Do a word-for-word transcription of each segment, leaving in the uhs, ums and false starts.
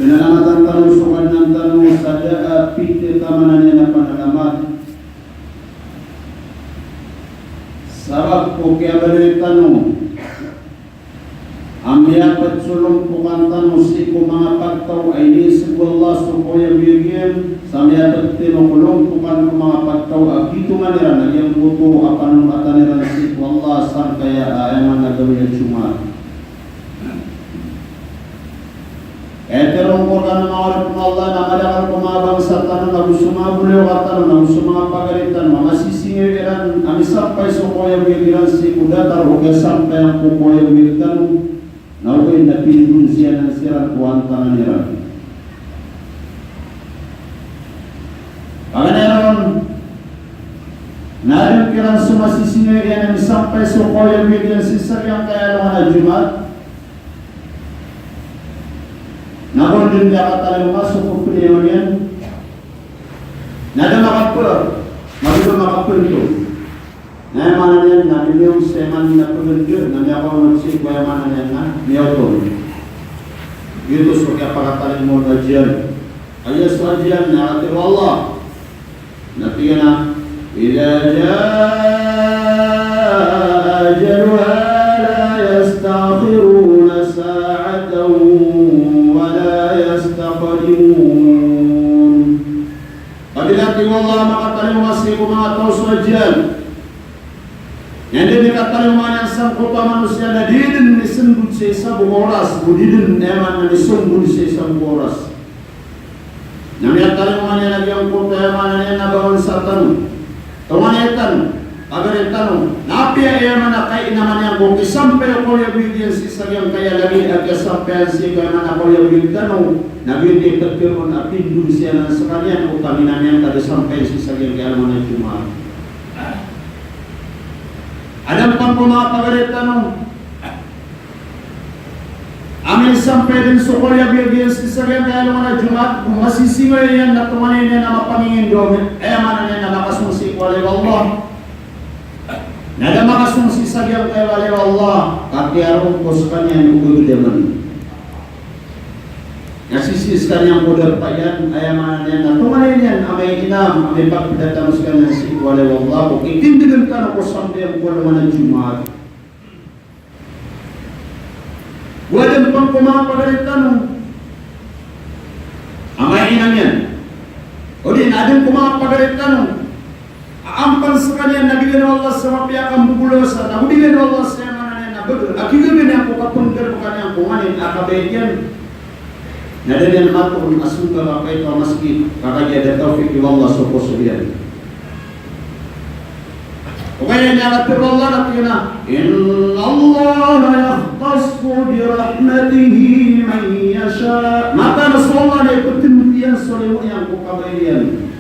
Panalamatan tano so Kadnan tano sa da a pitharo tano a panalamat. Sabap ko kiyabaloy tano a miyapd so lompokan tano sii ko manga pagtaw a iniiza o Allah so kaoyagoyag iyan, sa miyapd tano ko lompokan ko manga pagtaw a giyoto man iran a giyangkoto a panolotan iran sii ko Allah sangkaya a aya maana a gawii a Jumaat. Aya tharoon ko rkano manga oripn o Allah na madakl ko manga bangsa tano na go so manga bolayoka tano na go so manga pagari tano a masisingaw iran a misampay so kaoyagoyag iran sii ko datar o kiyasampayan ko kaoyagoyag tano, na ogaid na pindonsiyanan siran ko antangan iran. Paganay ron, na adn kiran so masisingaw iyan a misampay so kaoyagoyag iyan sii sa giyangkaya alongan a Jumaat. Na go dn di katalingoma so kapniyong iyan. Na da makapr, na da makapr ito. Na aya maana niyan na miyong sa aya maana niyan na paganda, na miyakaonot sii ko aya maana niyan na miyaotol. Giyoto so kiyapakatalingoma o ajal. Aya so ajal na katharo o Allah. Na tig iyan a, "Idha jaa ajaluha la yasta'khiruna sa'atan wa la yastaqdimun." Apabila, tig o Allah, makatalingoma sii ko manga taw so ajal, na anda dn i katalingoma niyan sangkoto a manosiya na di dn mismbod sa isa bo ka oras, o di dn, aya maana niyan, mismbod sa isa bo ka oras. Na miyatalingoma niyan a giyangkoto, aya maana niyan na bangsa tano, tonganay tano, pagari tano, na apiya aya maana kainaman iyan ko kisampay o kaoyagoyag iyan sii sa giyangkaya lagid a kiyasampayan sii ko aya maana kaoyagoyag tano, na giyoto i ptharoon a pindonsiyanan skaniyan o kaminaman iyan ka di sampay sii sa giyangkaya alongan a Jumaat. Adn pn ko manga pagari tano a misampay dn so kaoyagoyag iyan sii sa giyangkaya alongan a Jumaat, go masisingaw iyan na tonganay niyan a mapangingindaw, aya maana niyan na makasong sii ko walay o Allah. Na da makasong sii sa giyangkaya walay o Allah, ka kiyaroon ko skaniyan o gagdaman. Na sisii skaniyan ko darpa iyan, aya maana niyan na tonganay niyan a mainam, a maipagpda tano skaniyan sii ko walay o Allah, ko kitindgn tano ko sambayang ko alongan a Jumaat. Go adn pn ko manga pagari tano a mainam iyan. Odi na adn ko manga pagari tano a ampan skaniyan na bigan o Allah sa mapiya a kambobolosan, na go bigan o Allah sa aya maana niyan na bdr a kigaga niyan ko kapnggalbka niyan ko nganin a kabaya iyan. Na da niyan matharo a song ka kapaito a masgit, ka kagiya da tawfiq o Allah so poso iyan. Ogaid na katharo o Allah na tig iyan a, "Innallaha yakhtassu bi rahmatihi man yasha." Mataan a so Allah na iptndo iyan so limo iyan ko kabaya iyan.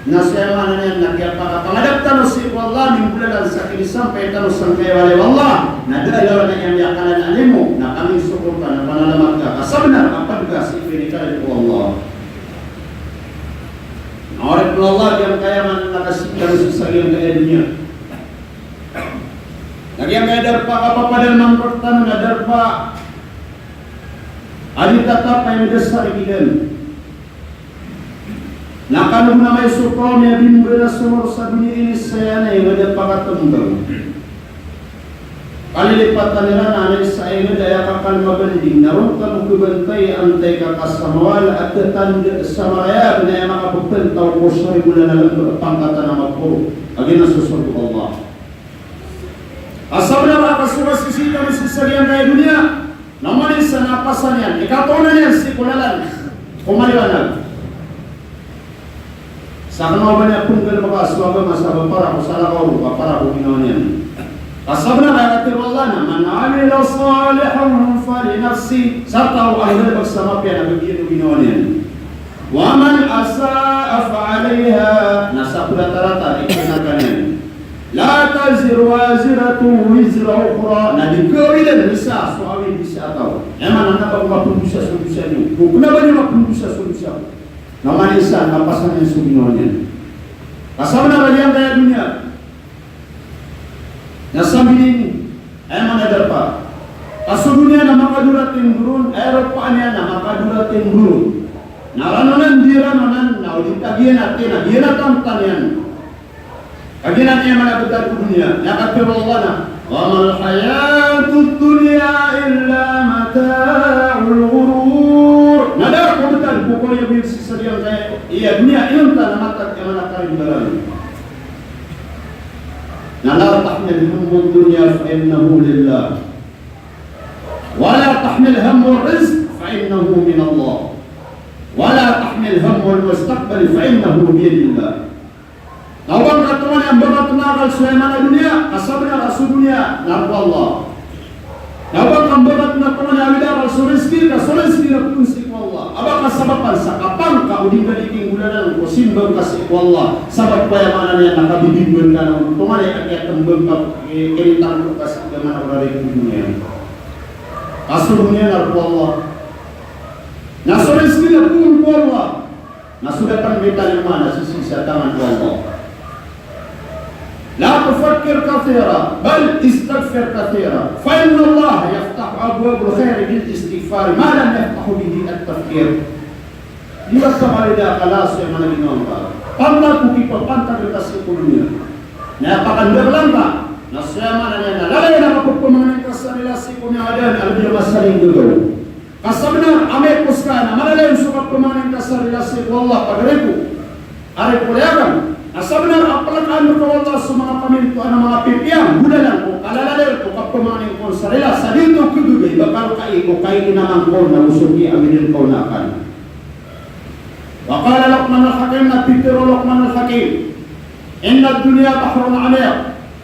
Na so aya maana niyan na kiyapakapangadap tano sii ko Allah, mimbolalan sa kinisampay tano sangkaya walay o Allah, na da a lawan a aya miyakanan a limo, na kami sokorta na panalamat ka, ka sabnar a pd ka sii ko inikalimo o Allah. Na oripn o Allah, giyangkaya maana na kasitan sii sa giyangkaya doniya. Na giyangkaya darpa a kapapadalm angkoto tano na darpa a di tatap a aya miyada sa rikidan. Na kano bo na maisoto a miyabimbala so maro sa doniya ini sa aya na aya miyada pakatmbang. Kalilipatan iran a aya na isa a aya miyada aya kakal mabanding na ron tano kabantay antaa i kakasamawal a tatanda sa marayag na aya makapphantao ko sarigolan a lamba a pangkatan a maporo a giya na so sorga o Allah. Ka sabnar a kasowa sii sa giyangkaya doniya. Na oman i isa na pasan iyan, ikatoon iyan sii ko lalan ko maliwanag. Sa kna o ba niyan pnggalbka so agama sa ba para ko salakaw ron, ka para ko ginawa niyan. Ka sabnar a katharo o Allah na, "Man amila salihan falinafsih." Sa taw a nggalbk sa mapiya na ba giya o ginawa niyan. "Wa man asaa fa alaiha." Na sa pd a tarata, ikna ka niyan. "La taziru waziratun wizra ukhra." Na di kawidan o isa so awid o isa a taw. Aya maana na ba ko mapndosa so dosa niyo, ko kna ba niyo mapndosa so dosa ko. Na oman i isa na pasan iyan so ginawa niyan. Ka sabnar a giyangkaya doniya na sambi ini, aya maana darpa Ka so doniya na makadorating ron, ay ropaan iyan na makadorating ron. Na ranonan di ranonan, na o di ta giyanatan, na giyanatan ta niyan. Kagiya na aya maana a btad ko doniya, na katharo o Allah na, "Wa mal hayatud dunya illa mata'ul ghurur." Na da a kabtad ko kawya bo sii sa giyangkaya doniya inonta na matag aya maana a karimbalan. Na la tahmil hammud dunya fa innahu lillah. Wa la tahmil hammur rizq fa innahu min Allah. Wa la tahmil hammul mustaqbal fa innahu biyadillah. Na o ba ngka tonganay a mbagat na akal so aya maana a doniya, ka sabnar a so doniya na rk o Allah. Na o ba ngka mbagat na tonganay a awid a akal so rizki, ka so rizki na pn sii ko Allah. A ba kasabapan sa kapangka o di ngka di kinggolalan ko simba ngka sii ko Allah. Sabap ko aya maana niyan na kabibingoan ka na tonganay a kiyatmbang ka, eh, kinitang ka sii ko aya maana a orarig ko doniya. Ka so doniya na rk o Allah. Na so rizki na pn ko Allah. Na so da pn mitalima na sisii sa tangan o Allah. La tufakkir kathira, bal istaghfir kathira. Fa inna Allah yaftahu abwabal khair bil istighfar ma lam yaftahu bihi at-tafkir. Di ba sa kalida kala so aya maana a ginawa ngka. Pantag ko kipapantag ka sii ko doniya. Na aya pakandaklan ka na so aya maana niyan na lalayon a kapphamanin ka sa rila sii ko miyaadn a lbi a masa a gagaw. Ka sabnar a miyakos ka na malalayon so kapphamanin ka sa rila sii ko Allah, pagari ko, ari ko liyakan. Ka sabnar a plkaan rka o Allah so manga pamintoan a manga pipiya, golalan ko kalalalayon ko kapphamanin ko sa rila sa di oto kagagay, ba ka rk ai ko kainam angka on na go so kiyaawidn ka on a akal. Wa qala Luqmanul Hakim, na pitharo o Luqmanul Hakim, "Innad dunya bahrun 'amiq,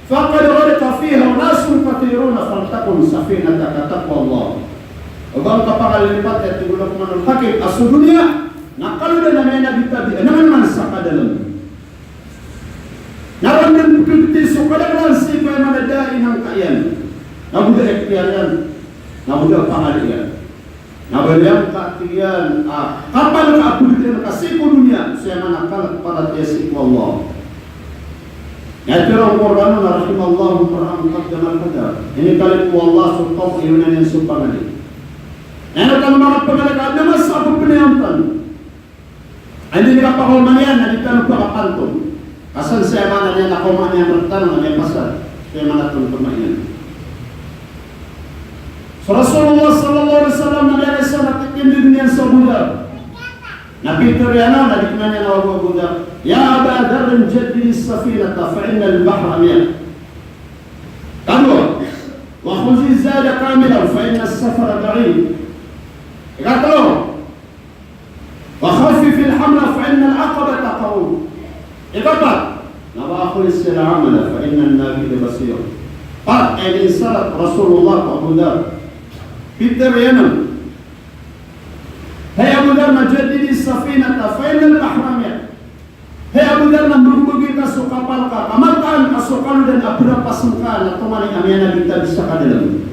faqad ghariqa fihi unasun kathirun, faltakun safinatuka taqwallah." O ba ngka pakalilipat, aya tig o Luqmanul Hakim, a so doniya na kalodan a miyanabitabi a nangman sa kadalm. Na ron dn pkagti so kadaklan sii ko aya maana a da a inangka iyan, na go da ikhtiyar iyan, na go da pangali iyan. Na baloy angka, tig iyan, a kapal ka a pagdaan ka sii ko doniya, so aya maana a kalk paratiyaya sii ko Allah. Aya tharo o Qur'an na, "Rahimallahu imra'an qaddamal qadar." Inikalk o Allah so taw a iyonan iyan so pangali. Na ino tano makapangali ka adn a masa a pphanayawn tano. Anda i kapakaoma niyan na di tano pakapanton. Ka san sa aya maana niyan na kaoma niyan rktano na miyapasad. Sa aya maana a tontoman iyan. So Rasulullah sallallahu alaihi wasallam na miyakaisa na titindg iyan so Abu Dharr. Na pitharo iyan on, na di kna niyan a, "Abu, Abu Dharr, ya Aba Dharr, jaddidis safinata fa innal bahra 'amiq." Kadowa, "Wa khudhiz zada kamilan fa innas safara ba'id." Ikatlo, "Wa khaffifil hamla fa innal 'aqabata qa'ud." Ikapat, na, "Wa akhlisil amala fa innan nabidha basir." Pat, aya insarat o Rasulullah ko Abu Dharr. Pitharo iyan on, "Hay Abu Dharr, na jaddidis safinata fa innal bahra 'amiq." Hay Abu Dharr, na mbagobagoy ka so kapal ka, ka mataan a so kalodan a pphasn ka na tonganay a miyanabitabi sa kadalm.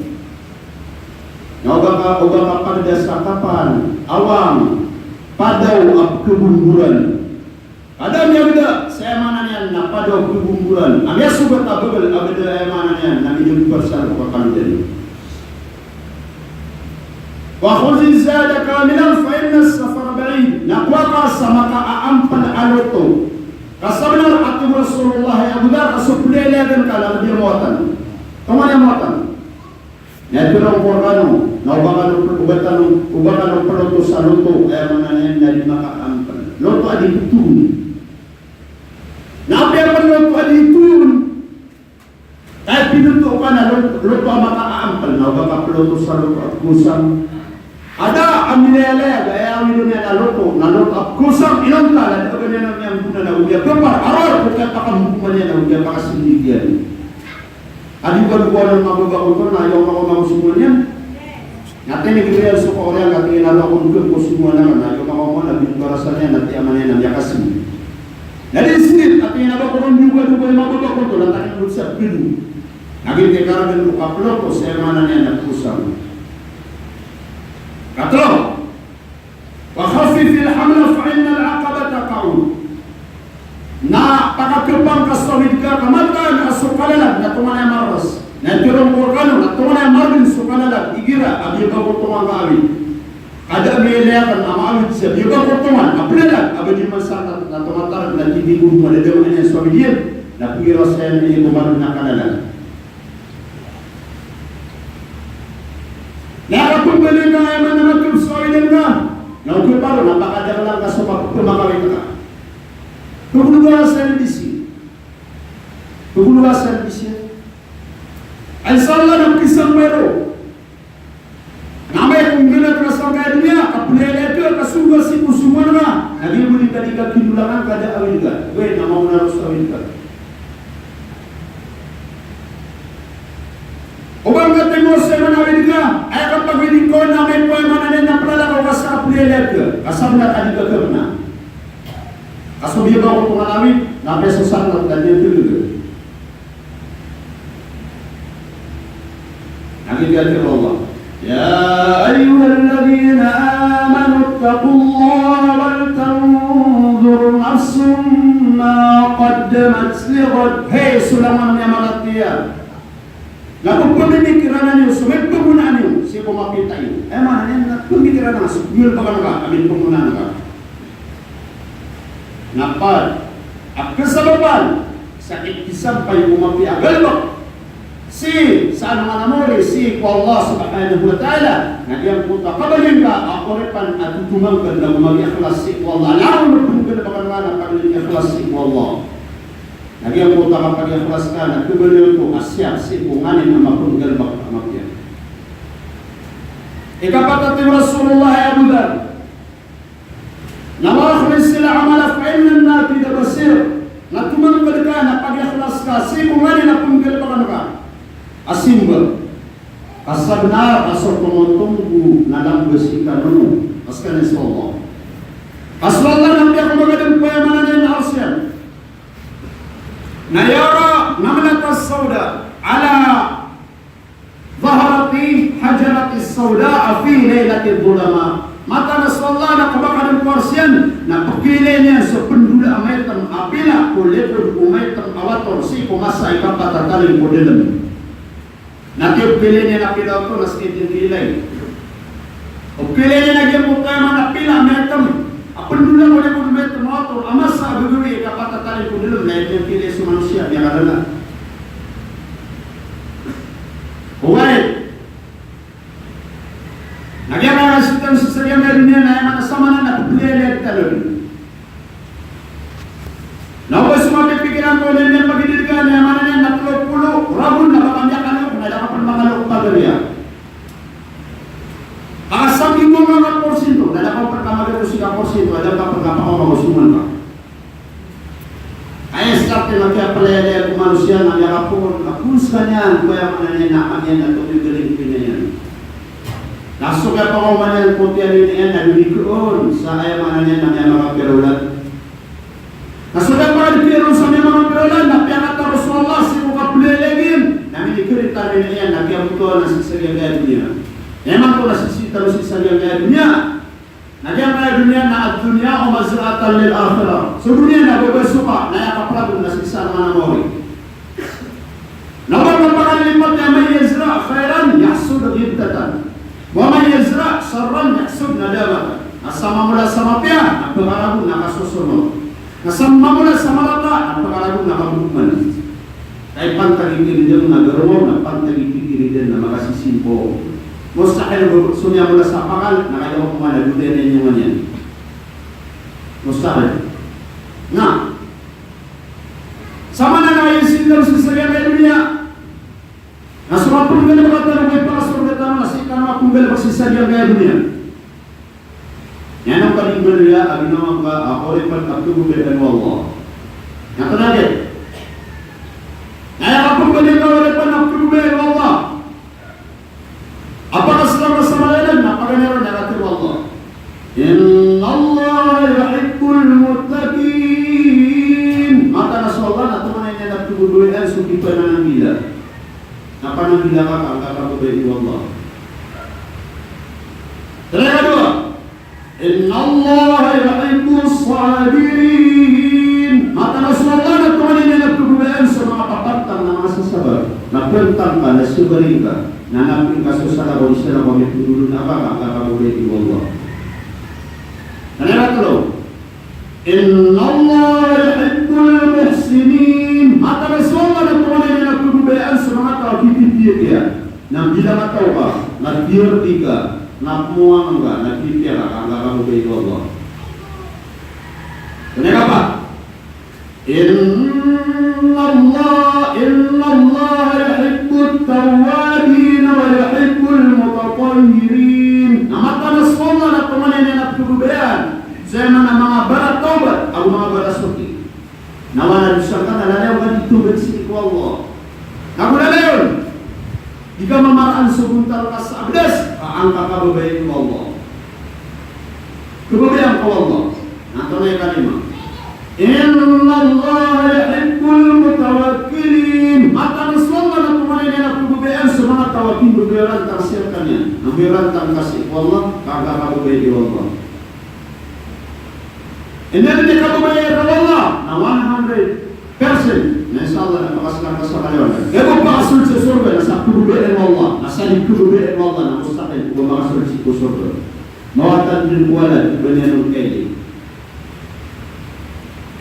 Na o ba ka, o ba ka pagda sa kapal a wang padaw a pkhabomboran. Ka da a miyagda, sa aya maana niyan na padaw a pkhabomboran a miyasogat a bagl a ba da, aya maana niyan na midagpar sa roo ka kalodan. "Wa khudhiz zada kamilan fa innas safara ba'id." Na kowa ka sa makaaampl a loto. Ka sabnar a tig o Rasulullah, hay Abu Dharr, a so pdalagan ka na lbi a mawatan. Tonganay a mawatan. Na aya tharo o Qur'an on na o ba kano, o ba tano, o ba kano ploto sa loto, aya maana niyan na di makaampl. Loto a di ptoon. Na apiya pn loto a di ptoon, ka aya pinoto ka na loto, loto a makaampl, na o ba ka ploto sa loto a pkhosang. A da a milayalayag, aya awid on iyan a loto na loto a pkhosang, inonta na da a ba niyan a miyanggona na o di a kapar, a roo ko kiyapakahokoman iyan na o di a pakasindg iyan. A di ba dowa a mababa ko oto na aya oman ko oman ko songowan iyan. Na tig iyan a so kaoriyan, a tig iyan a roo ko oman ko songowan iyan na aya oman ko oman na binbarasan iyan na tig iyan a miyakasindg. Na di sii, a tig iyan a ba ko ron dowa a dowa a mababa ko oto na tig iyan a dowa sa pkhado. Na giyoto i karagan ko kaploto sa aya maana niyan na pkhosang. Katlo, "Wa khaffifil hamla fa innal 'aqabata qa'ud." Na pakakapang ka so awid ka, ka mataan a so kalalag na tonganay a maras. Na tharoon ko rkano na tonganay a margn so kalalag igira a biyabako tongan ka awid. Ka da a miyailay akn a maawid sa biyabako tongan a plalag a ba di man sa na, na tomatar na titindg ko madadama niyan so awid iyan, na pgira saya na aya ko margn a kalalag. Na kapmbaloy ka aya maana a matop so awid ka, na ogaid paro na pakadakl angka so kapmangawid ka. Pagolowa sa lbs iyan. Pagolowa sa lbs iyan. Insha Allah na pkisampay ron. Na amay ko nggalbk ka sangkaya doniya, ka plalag ka, ka sogo sii ko soman ka, na giya bo di ka di ka kinolangan ka da a awid ka. Oway, na maona ron so awid ka. O ba ngka timo sa aya maana a awid ka, aya kapagawid ka on na amay ko aya maana niyan na plalag ka o ka sa plalag ka, ka sabnar ka di ka kna. Ka so biyabako tongan a awid, na apiya so sabnar ka di ka kna. Na giya i Allah. Ya ayyuhalladhina amanu ittaqullaha wal tanzur nafsum ma qaddamat lighad. Hay so langowan a miyamaratiyaya. Na pphmikirana niyo so mipngonaan iyo sii ko mapita iyo. Aya maana niyan na pphmikirana so nggalbk ka a mipngonaan ka. Na pd a kasabapan sa kisampay ko mapiya a galbk sii sa alongan a mori sii ko Allah subhanahu wa ta'ala, na giyangkoto a kabaloy ngka a oripan a totomangkd na go magikhlas sii ko Allah. Na langon o pnggalbk ka na pagalikhlas sii ko Allah. Na giyangkoto a kapagalikhlas ka na kabaloy oto a siyap sii ko nganin a mapnggalbk a mapiya. Ikapat a tig o Rasulullah, ya Abu Dharr, na wa akhlisil amala fa innan nafidha basir. Na tomangkd ka na pagalikhlas ka sii ko nganin a pnggalbk ka a simba. Ka sabnar a so tomotonggo na lamba sii kano a skaniyan so Allah. Ka so Allah na piyakomagadn ko aya maana niyan na arsh iyan. Na yara namlatan sawda ala dhahrati shajaratin sawda fi laylatin dhulama. Mataan a so Allah na komagadn ko arsh iyan, na pkhailay niyan so pndola a maitm a pila ko likod o maitm a wator sii ko masa a ikapat a talingko dlm. Na tig o pkhailay niyan a pila oto na sii dn kailay. O pkhailay niyan a giyangkoto a maana a pila a maitm a pndola ko likod o maitm a wator a masa a gagawii a ikapat a talingko dlm, na aya dn kailay so manosiya a miyakadala. Oway. Na giyangkaya sii tano sii sa giyangkaya doniya na aya maana samanan na pkhailay tano dn. Na o ba so mapipikiran ko na miyapagidad ka na aya maana niyan na tlo polo ragon na ba ka miyakalok na da ka pn makalok pagariya. Ka sa minggonga ka porsinto, na da ka pn kamagari sii ka porsinto, da ka pn kapakaoma ko soman ka. Aya sii ka pn a kiyaplayalaya ko manosiya na miyakapoon, na poon skaniyan ko aya maana niyan na amal iyan na tomiyogalingkina iyan. Na so kiyapakaoma niyan ko tiyan iyan na donigoon sa aya maana niyan na miyamakapirolan. Na so da pn a di kiyaroon sa miyamakapirolan na piyakataro so Allah sii ko kaplayalay giyan na minikirita niyan iyan na giyangkoto na sii sa giyangkaya doniya. Imanto na sii tano sii sa giyangkaya doniya. Na giyangkaya doniya na ad-dunya mazra'atan lil akhirah. So doniya na babasoka na aya kaparagon na sii sa alongan a mori. Na o ba ka pakalilipati a man yazra' khairan yahsud ghibtatan, wa man yazra' sharran yahsud nadamatan. Na sa mamola sa mapiya na pkaragon na kasosonor. Na sa mamola sa marata na pkaragon na kabogoman. Ka ipantag i kiridn na garowag na pantag i kiridn na makasisimpo. Mustahil bo so miyamola sa pakal na kaya ko pman a doniya na inongan iyan. Mustahil. Na Samanan a aya sii tano sii sa giyangkaya doniya. Na so mapnggalbk tano ko ipakasorga tano na sii tano mapnggalbk sii sa giyangkaya doniya. Aya na pagimbalaya a ginawa ngka a oripan a pkhababayaan o Allah. Na kna giyangkaya. Na aya kapagimbalaya ka a oripan a pkhababayaan o Allah. A pakaslam sa mala iyan na paganay ron na katharo o Allah. Innallaha yuhibbul muttaqin. Mataan a so Allah na tonganay niyan a pkhababayaan so kipanananggila. Na pananggila ka ka, ka, ka kababaya o Allah. Aya ikadowa. Innallaha yuhibbus sabirin. Mataan a so Allah na tonganay niyan a pkhababayaan so manga papantang na manga sasabar. Na pantang ka, na sobaring ka, na naping ka so salakaw, di salakaw a mipondolon a ba ka, ka kababaya o Allah. Aya ikatlo, innallaha yuhibbul muhsinin. Mataan a so Allah na tonganay niyan a pkhababayaan so manga taw a kipipiya kiya. Na bilang a taw ka, na piyardi ka, na pmowang ka, na pipiya ka, ka kababaya o Allah. Aya ikapat, Innallaha, innallaha yuhibbut tawwabin wa yuhibbul mutatahhirin. Na mataan a so Allah na tonganay niyan a pkhababayaan so aya maana a manga baratawbat ago manga barasoki. Na oway na dosa ka na lalayon ka di tawbat sii ko Allah. Na go lalayon, di ka mamaraan so bontal ka sa abdas, ka an ka kababaya o Allah. Kababaya o Allah. Na antonaa i kalima? Innallaha yuhibbul mutawakkilin. Mataan a so Allah na tonganay niyan a pkhababayaan so manga taw a kimbabaya rantang sii rkaniyan. Na mbaya rantang ka sii ko Allah, ka an ka kababaya o Allah. Anda dn i kababaya o Allah? Na one hundred percent. Na insha Allah na pakasold ka sa kaliwanag. Aya bo pakasold sa sorga na sa kababaya o Allah, na sa di kababaya o Allah na mustahil o ba makasold sii ko sorga. Mawatan dn o walad, ba niyan on kailay.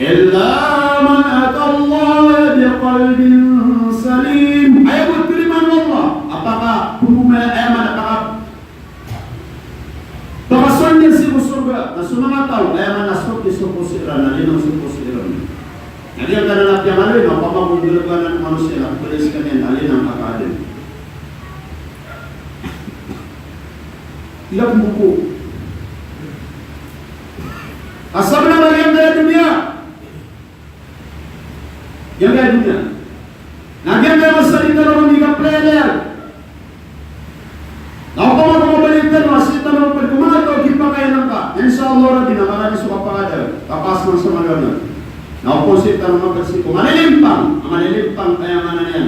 Illa man atallaha biqalbin salim. Aya bo tarimaan o Allah a pakapagomayan, aya maana a paka- pakasold iyan sii ko sorga, na so manga taw, aya maana a sold iyan so poso iran, na linang so poso iran. Na giyangkanan a piyangaloy, na opama ko nggalbk anan o manosiya, na pkhababayaan skaniyan, na linang a kaadn. Ila pmboko. Asabnar a giyangkaya doniya. Giyangkaya doniya. Na giyangkaya masa di tano ron di kaplaya. Na opama ko mabaloy tano a sii tano pd ko manga taw a kipakainan ka, insha Allah Rabbi na marani so kapangadn, kapasan sa manga doniya. Na opama sii tano mapd sii ko malilimpang, malilimpang aya maana niyan.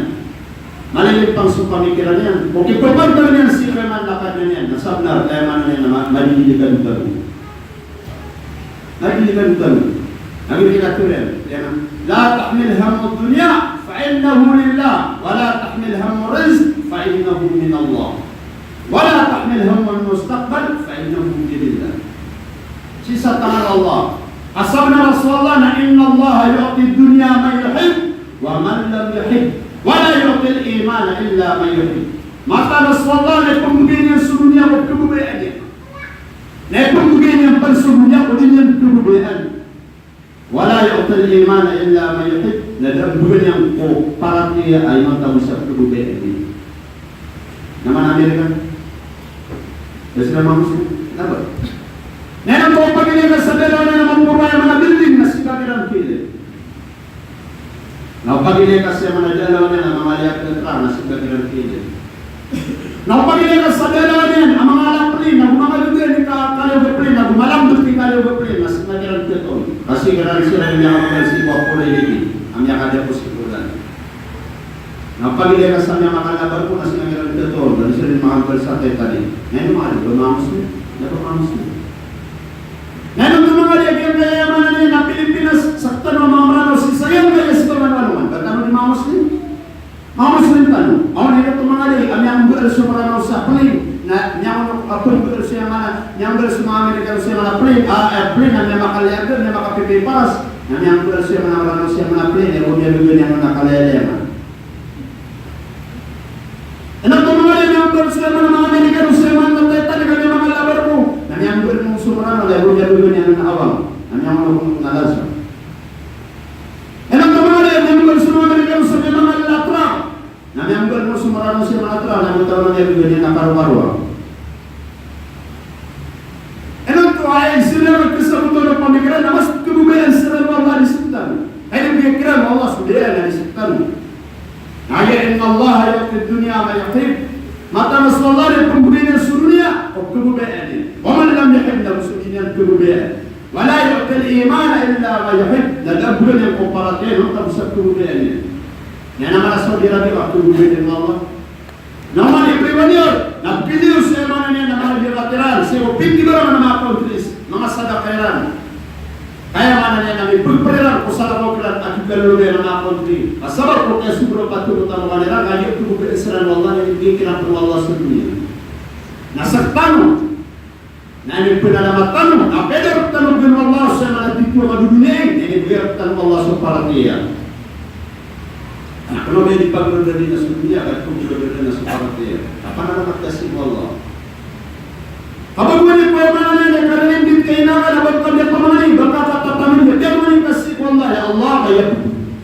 Malilimpang so pamikiran iyan. O kipapantag iyan sii ko aya maana a Kadnan iyan. Na sabnar aya maana niyan na ma-, malilikan tano. Lagid iyan tano. Lagid iyan tano. Iyan, la tahmil hammud dunya fa innahu lillah, wa la tahmil hammur rizq fa innahu minallah, wa la tahmil hammul mustaqbal fa innahu lillah. Sii sa tangan o Allah. Asabnar a so Allah na innallaha yu'tid dunya man yuhib wa man lam yuhib, wa la yu'til imana illa man yuhib. Mataan a so Allah na ipmbgay niyan so doniya ko kababayaan iyan. Na ipmbgay niyan pn so doniya ko di niyan kababayaan. Wa la yu'til imana illa man yuhib. Na da a mbgan iyan ko paratiyaya a imanto ago sa kababayaan iyan. Na mana Amerika? Da siran manga Muslim. Na ba? Na ino ko pagilay ka sa dalaw niyan a maporo aya maana a building na sii ka kiran kiilay. Na o pagilay ka sa aya maana a dalaw niyan a manga liyakn a trak na sii ka kiran kiilay. Na o pagilay ka sa dalaw niyan a manga ala plane, na go manga gagawii a kaliyo a plane, na go malambot i kaliyo a plane, na sii ka kiran kiilay. Ka sii kiran siran miyakapagala sii ko a polo i liki a miyakadako sii ko olan. Na o pagilay ka sa miyakapagala barko, na sii ka kiran kiilay, na di siran miyakapagala sa Titanic. Na ino manga di, ba manga Muslim? Na ba manga Muslim? Na ino oto manga di a giyangkaya aya maana niyan na Pilipinas, sktano a manga Mranaw sii sa giyangkaya sii ko manga alongan. Ba tano di manga Muslim? Manga Muslim tano. Aw na ino oto manga di a miyambaal so Mranaw sa plane, na miyangonok a pmbaal so aya maana, miyambaal so manga Amerikano sa aya maana plane, a, a plane, na miyamakalyagr, miyamakapipiparas, na miyambaal so aya maana Mranaw sa aya maana plane, aya bo miyabgan iyan on a kalayalaya. Ino oto manga di a miyambaal so aya maana manga Amerikano sa aya maana Titanic a miyamakaala a barko, na miyambaal mambo so Mranaw, na aya bo miyabgan iyan on a awang, na miyangonok on a lasa. Ino oto manga di a miyambaal so manga Amerikano sa aya maana a trak, na miyambaal mambo so Mranaw sa aya maana trak, na aya bo taw na miyabgan iyan a karokaroa. Ino oto a aya siran a kasabotan o pamikiran na mas kababayaan siran o Allah a di sktano. Aya di pamikiran o Allah so diyaan a di sktano. Na aya innallaha yu'tid dunya man yuhib. Mataan a so Allah na ipmbgay niyan so doniya ko kababayaan iyan. Wa man lam yuhib, na go so di niyan kababayaan. Wa la yu'til imana illa man yuhib. Na da a mbgan iyan ko paratiyaya on tago sa kababayaan iyan. Aya maana a Saudi Arabia ka kababayaan o Allah. Na oman i priwan iyan, na piliyo so aya maana niyan na manga birakatiran, sii ko pinggibaran a manga countries, manga sadaka iran. Kaya maana niyan na mipagpariran ko salakaw kiran a kikalolobay a manga country. Ka sabap ko kasogo o patharo tano kanira, ka aya pagobay siran o Allah na inigiya kiran o Allah sa doniya. Na sktano na inipanalamat tano, na pd rktano o Allah sa manga titho a kadodoniya, na inibgay rktano o Allah so paratiyaya. Na kna ba di pagdodoniya sa doniya, ka di pagdodoniya sa paratiyaya. Na panalamat ka sii ko Allah. Ka ba gowani ko aya maana niyan na kadalimbit ka ina ka na ba ka di pamangni, ba ka katatamani, ba di pamangni ka sii ko Allah, ya Allah, ka aya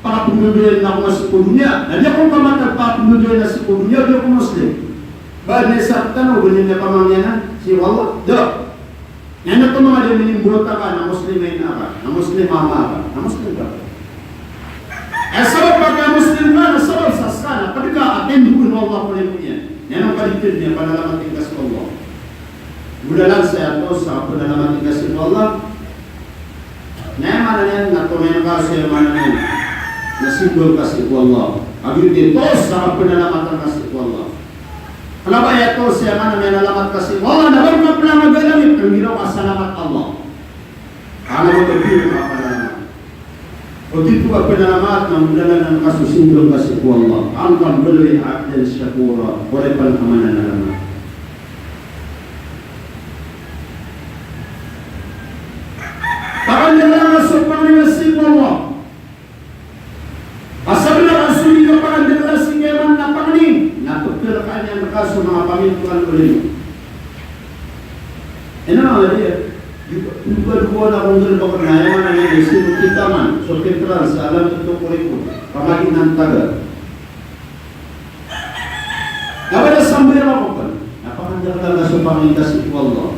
pakapndodoya ako sii ko doniya. Na di ako kamatag pakapndodoya sii ko doniya, di ako Muslim. Ba niyan sktano, ba niyan pamangni anan sii ko Allah? Da. Aya na tomanga di minimbotan ka na Muslim a ina ka, na Muslim a ama ka, na Muslim ka. Aya sabap a ka Muslim ka, na sabap sa ska na pd ka a tindg o Allah ko limo iyan. Aya na kadikil niyan, panalamat ka sii ko Allah. Golalan sa aya toos a panalamat ka sii ko Allah. Na aya maana niyan na toos ka sii, aya maana niyan na simbol ka sii ko Allah. Ago aya toos a panalamat ka sii ko Allah. Kna ba aya toos a aya maana niyan na alamat ka sii ko Allah, na ba ka plamagalang i pnggiraw a salamat Allah. Kna ba ka pira ka panalamat. O titho a panalamat na golalan ka so simbol ka sii ko Allah. An ka mbaloy abdan shakura, oripan a mananalamat. Pakandakla ka so pangni sii ko Allah. Ka sabnar a so di kapakandakla sii ko aya maana na pangni, na pkhalkaan iyan rka so manga pamintoan o limo. Ino na di, di ba, di ba, di ba na konggal ba kna aya maana niyan na sii ko kitaman, so kitran sa alam ito ko riko, pamagi nan taga. Na ba da sambayang ako pn, na pakandakla ka so pangni ka sii ko Allah.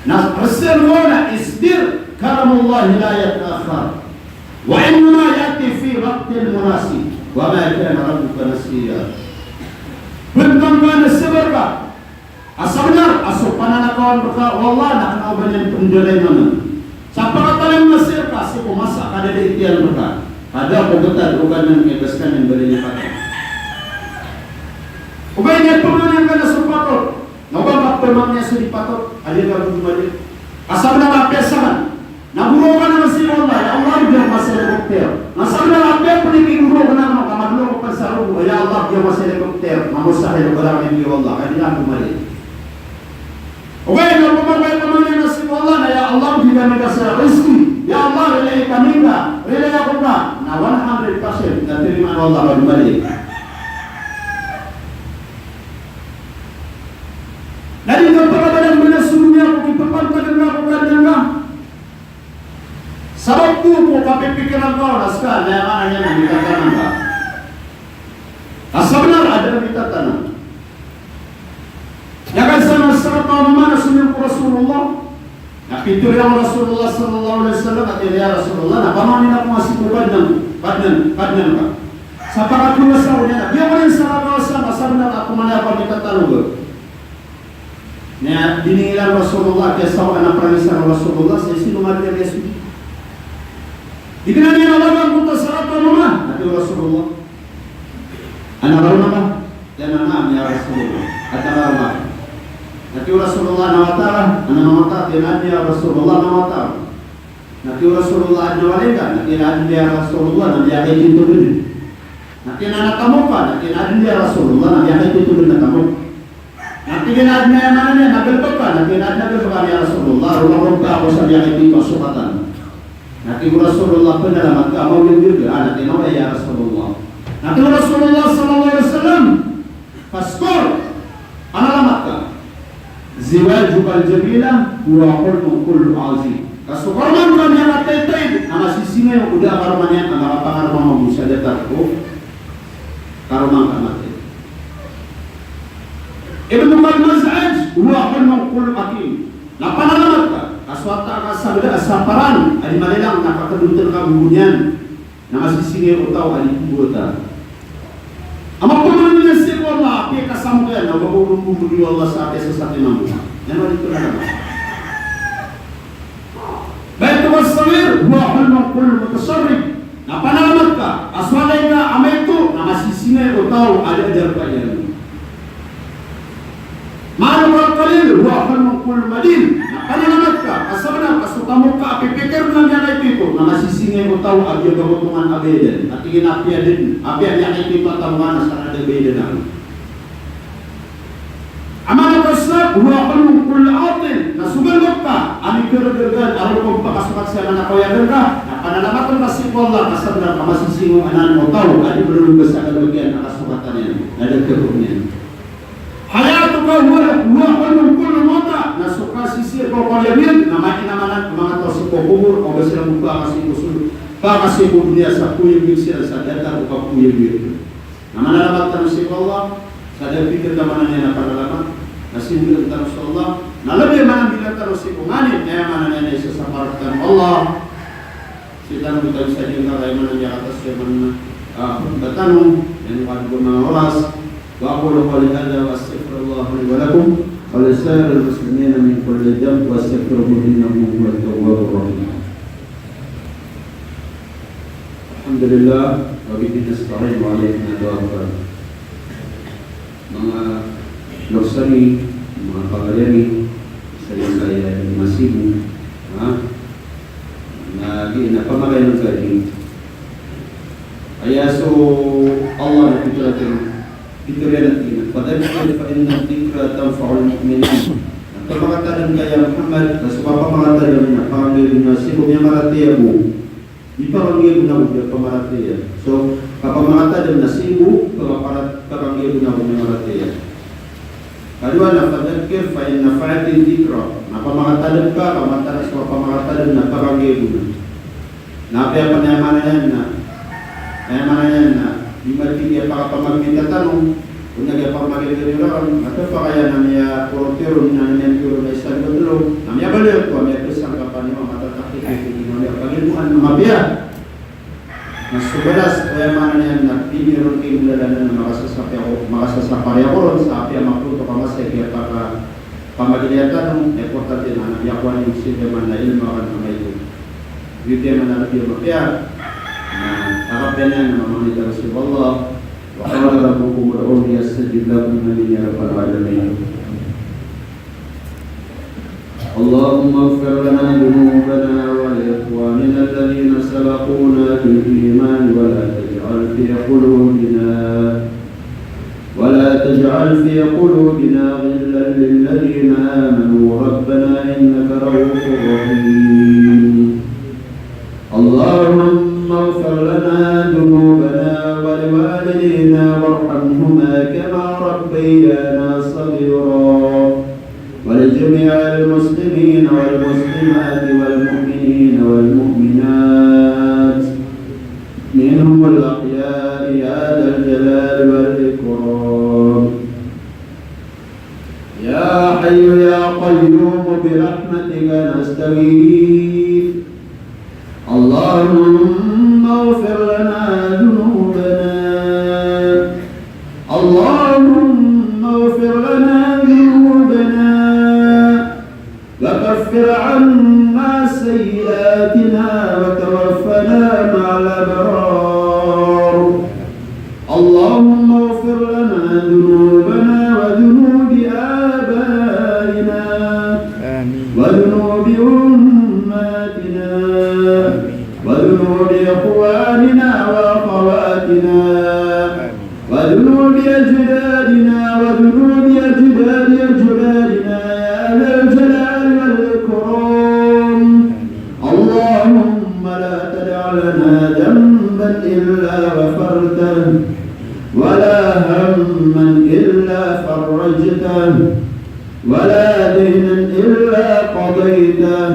Na result o na, isbir, karamullahi la yata'akhkhar. Wa innama ya'ti fi waqtil munasib. Wa ma kana rabbuka nasiya. Btad ka na sabar ka. A sabnar a so pananakawan rka o Allah na kna o ba niyan pndalaynon. Sa pakatalingoma sii rka sii ko masa a kadadait iyan rka. Ka da ko btad o Kadnan ka i ba skaniyan ba lilipatan. O ba niyan pmangnin ka na so patot. Na o ba ka pmangnin so di patot, a di ka bo di madi. Ka sabnar a apiya sakn na goro ka na sii ko Allah, ya Allah, biyaan ka sa helicopter. Na sabnar a apiya pn i goro ka na ka madlo ko pn sa rogo, ya Allah, biyaan ka sa helicopter. Na mustahil ko da ka di, ya Allah, ka di na bo madi. Ogaid na pamangnin ka sii ko Allah na, ya Allah, biyaan ka sa rizki. Ya Allah, rilai kami ka, rilai ako ka. Na one hundred percent na tarimaan o Allah ka di madi. Na di ka pakabalang bala so doniya ko kipapantag ka ko Kadnan ka. Sabap ko ko kapipikiran ka o na ska na aya maana niyan na mitatanang ka. Ka sabnar a da a mitatanang. Aya kagiya sa masa a mama na somiyong ko Rasulullah. Na pitharo iyan ko Rasulullah sallallahu alaihi wasallam a tig iyan, ya Rasulullah, na pamangnin ako nga sii ko Kadnan, Kadnan, Kadnan ka. Sa pakakowasa ko niyan, na giya ko niyan sa kakowasa, ka sabnar a pamangnin ako a mitatanong. Na diningilan o Rasulullah, kiyasawa na prangisa o Rasulullah, sa sino nga di a miyasodi. Di kna niyan a lalan ko ta sa katawan a mama, na tig o Rasulullah. Adn a karoma ka? Tig iyan a, naam ya Rasulullah. Adn a karoma ka? Na tig o Rasulullah, adn a wata ka? Adn a mama ka? Tig iyan a, adn ya Rasulullah, adn a wata ka. Na tig o Rasulullah, adn a walay ka? Na tig iyan a, adn ya Rasulullah, na miyakaititho dn. Na tig iyan a, adn a tamok ka? Na tig iyan a, adn ya Rasulullah, na miyakaititho dn a tamok. Na tig iyan a, adn a aya maana niyan na galbk ka? Na tig iyan a, adn a galbk ka ya Rasulullah, roo na roo ka ako sa miyakaititho a sokatan. Na tig o Rasulullah, pnalamat ka, maoyag ka? Na tig iyan a, oway ya Rasulullah. Na tig o Rasulullah sallallahu alaihi wasallam, fashkur, panalamat ka. Zawajukal jamila huwa hulmun kulluhu azim. Ka so karoma ngka a miyakataytay na masisingay o da a karoma niyan a makapangaroma mambo sa datar ko karoma ngka a matay. Ibnukal maz'aj huwa hulmun kulluhu aqim. Na panalamat ka, ka so wata ka sa da a saparan a di malilang na kakadotn ka bo niyan na masisingay o taw a di bo ta. Amay ka pamangnin sii ko Allah, apiya kasamok iyan, na ba ko bo di o Allah sa apiya sa sakn mambo. Aya maana niyan na. Baytukas saghir huwa hulmun kulluhu mutasharrif. Na panalamat ka, ka so walay ngka a maito na masisingay o taw a da a darpa iyan. Malukal qalil huwa hulmun kulluhu madin. Na panalamat ka, ka sabnar a so Tamoka a pipikir na miyakaito ito, na masisingay o taw a giya ba botongan a bayadan. Ati gina apiya den, apiya miyakaito ito a tamoka na sa da bayadan ako. Amana ko Islam, huwa hulmu kulli atin, na so galbk ka a mikargaragan a roo ko pakasokat sa maana a kaoyagan ka, na panalamat ka sii ko Allah, ka sa da ka masisingaw anan o taw a di mlolog sa galbk iyan a kasokatan iyan, na da kagoon iyan. Hayatuka huwa, huwa hulmu kulli muta, na so kasisii ko kaoyagan iyan, na maana maana a manga taw sii ko kobor, o ba siran bo pakasokat sii ko doniya sa koyag iyan siran sa datar o kakoyag iyan. Na manalamat tano sii ko Allah, sa da pikir ka maana niyan a panalamat, na simbilan tano so Allah, na lbi a manambilan tano sii ko nganin, aya maana niyan na isa sa parat tano o Allah. Sii tano bo tago sa giyangkaya maana niyan a katas, aya maana, ah, khutbah tano, aya maana niyan a manga oras. Wa aqulu qawli hadha wa astaghfirullaha li wa lakum wa li sa'iril muslimina min kulli dhanb wastaghfiruhu innahu huwat tawwabur rahim. Alhamdulillah, wa bihi nasta'in wa alayhi natawakkal. Manga loks ami, manga pagari ami, sa giyangkaya masibo, ha? Na di na pamagay ng kadi. Aya so Allah na pitharo iyan, pitharo iyan a tig iyan a, "Fadhakkir fa inna dhikra tanfa'ul mu'minin." Na pamakatadm ka ya Muhammad, na so kapamakatadm na panggiya na sii ko miyamaratiyaya bo. Di panggiya bo na bo miyamaratiyaya. So, kapamakatadm na sii bo, kapamara-, panggiya bo na bo miyamaratiyaya. Kadowa na fadhakkir fa in nafa'ati dhikra. Na pamakatadm ka, ka mataan a so kapamakatadm na panggiya bo na. Na apiya pn aya maana niyan na, aya maana niyan na, di matig a pakapamagmita tano, o na giya pakamagiya tano raken, na kapakay a na miyakorotiro, na miyakorotiro na isa, dowa, tlo, na miyabaloy oto a miyapasangkapan iyan a matatakit, na miyapagilmoan, na mapiya. Na so balas, aya maana niyan na piniron ki mlalanan na makasasapar ako, makasasapar ako ron sa apiya makoto ka masa a giya paka-, pamagilaya tano, importante na, na miyakowa niyo sii ko aya maana ilmo aken a maito. Giyoto i maana a lbi a mapiya, na, a kapiya niyan na mamangni tano sii ko Allah. Wa qala rabbukum ud'uni astajib lakum, amin ya rabbal alamin. اللهم اغفر لنا ذنوبنا ولإخواننا الذين سبقونا بالإيمان ولا تجعل في قلوبنا ولا تجعل في قلوبنا غلا للذين آمنوا ربنا إنك رءوف رحيم. اللهم اغفر لنا ذنوبنا ولوالدينا وارحمهما كما ربيانا صغيرا. ولجميع المسلمين والمسلمات والمؤمنين والمؤمنات منهم الأحياء يا ذا الجلال والإكرام. يا حي يا قيوم برحمتك نستغيث. اللهم اغفر لنا ذنوبنا. اللهم اغفر لنا ذنوبنا وكفر عنا سيئاتنا وتوفنا مع الأبرار. اللهم اغفر لنا ذنوبنا وذنوب آبائنا آمين. وذنوب أمهاتنا آمين. وذنوب إخواننا وأخواتنا آمين. وذنوب أجدادنا وذنوب أجداد أجدادنا يا ذا الجلال والإكرام. اللهم لا تدع لنا ذنبا إلا غفرته، ولا هما إلا فرجته، ولا دينا إلا قضيته،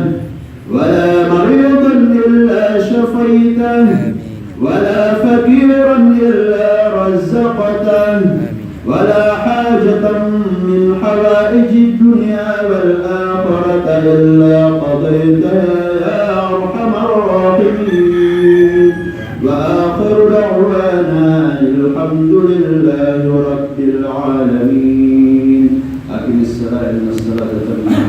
ولا مريضا إلا شفيته، ولا فقيرا إلا رزقته، ولا حاجة من حوائج الدنيا والآخرة إلا قضيتها يا أرحم الراحمين. وآخر دعوانا أن الحمد لله رب العالمين. أقم الصلاة إن الصلاة تنهى